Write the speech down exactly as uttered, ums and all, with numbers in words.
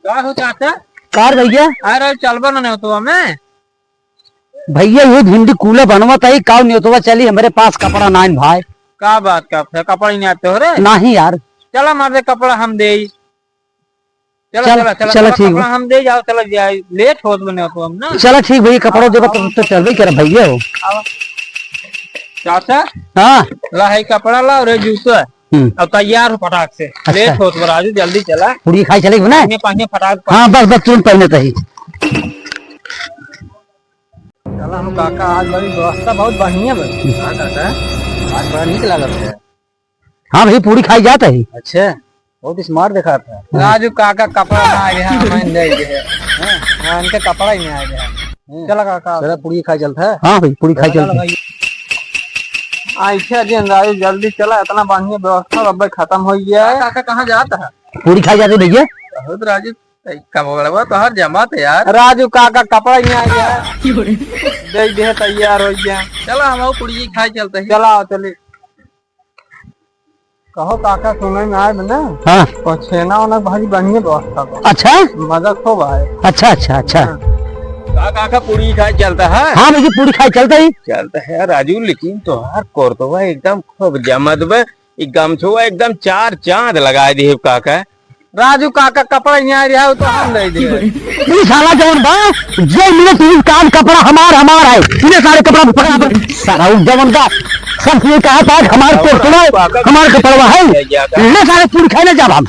का हो चाचा? कार भैया? अरे चलबा ना नेवतवा में। भैया ये भिंडी कूला बनवत है, काव नेवतवा चली, हमरे पास कपड़ा नाइन भाई। का बात का है? कपड़ा ही नहीं आते हो रे? नहीं यार। चला मार दे कपड़ा हम दे। चला, चल, चला, चला, चला, चला, ठीक कपड़ा बा। हम दे जाओ, चला जाए, लेट होत बा नेवतवा में ना। चला ठीक भैया, कपड़ा देबा तो, तो चलबे करे भैया हो। आवा। चाचा? हाँ। ला है कपड़ा ला और ये जूता। हम्म। अब तैयार हो फटाक से। अच्छा। लेट होत बा राजू, जल्दी चला। पूड़ी खाई चले ना? पानी, पानी फटाक। हाँ, बस, बस, तुरंत पहने तही। चला हम काका, आज बड़ी व्यवस्था बहुत बढ़िया बा। हाँ काका, आज बड़ा नीक लागत है। हाँ भाई, पूड़ी खाई जात है। अच्छा, बहुत smart दिखात है। राजू काका कपड़ा ना आए हैं, हमें नहीं दे। हाँ, इनके कपड़ा ही नहीं आए हैं। हाँ। चला काका। चला पूड़ी खाई चलता है। हाँ भाई, पूड़ी खाई चला चलता है। भाई। अच्छा जी, राजू जल्दी चला, इतना बढ़िया व्यवस्था अब खत्म हो गया है। काका कहाँ जाता है? पूड़ी खाई जाते भैया। बहुत राजू, कमलवा तो हर जमात है यार। राजू काका कपड़ा ही नहीं आ गया। दे दे तैयार हो गया। चला हम पूड़ी खाई चलते हैं। चला चलिए। कहो काका, सुने में आए ना। हाँ। और छेना ओना भाजी बढ़िया व्यवस्था बा। अच्छा। मजा खूब आए। अच्छा, अच्छा, अच्छा। हाँ। का काका पूड़ी खाए चलता है? हाँ भैया, पूड़ी खाए चलता ही। चलता है राजू, लेकिन तोहार कोरतवा एकदम खूब जमत बा। ई गमछवा एकदम चार चांद लगाए दिहे काका। राजू काका कपड़ा यहाँ रहा हो तो हम नहीं दे। ई साला जवन बा, जे मिले तीन काम कपड़ा हमार, हमार है। इन्हें सारे कपड़ा पकड़ा पर सारा उ जवन का सब ये कहा था, हमार तो सुनो, हमार कपड़वा है। ले सारे पूरी खाए ना जाब हम।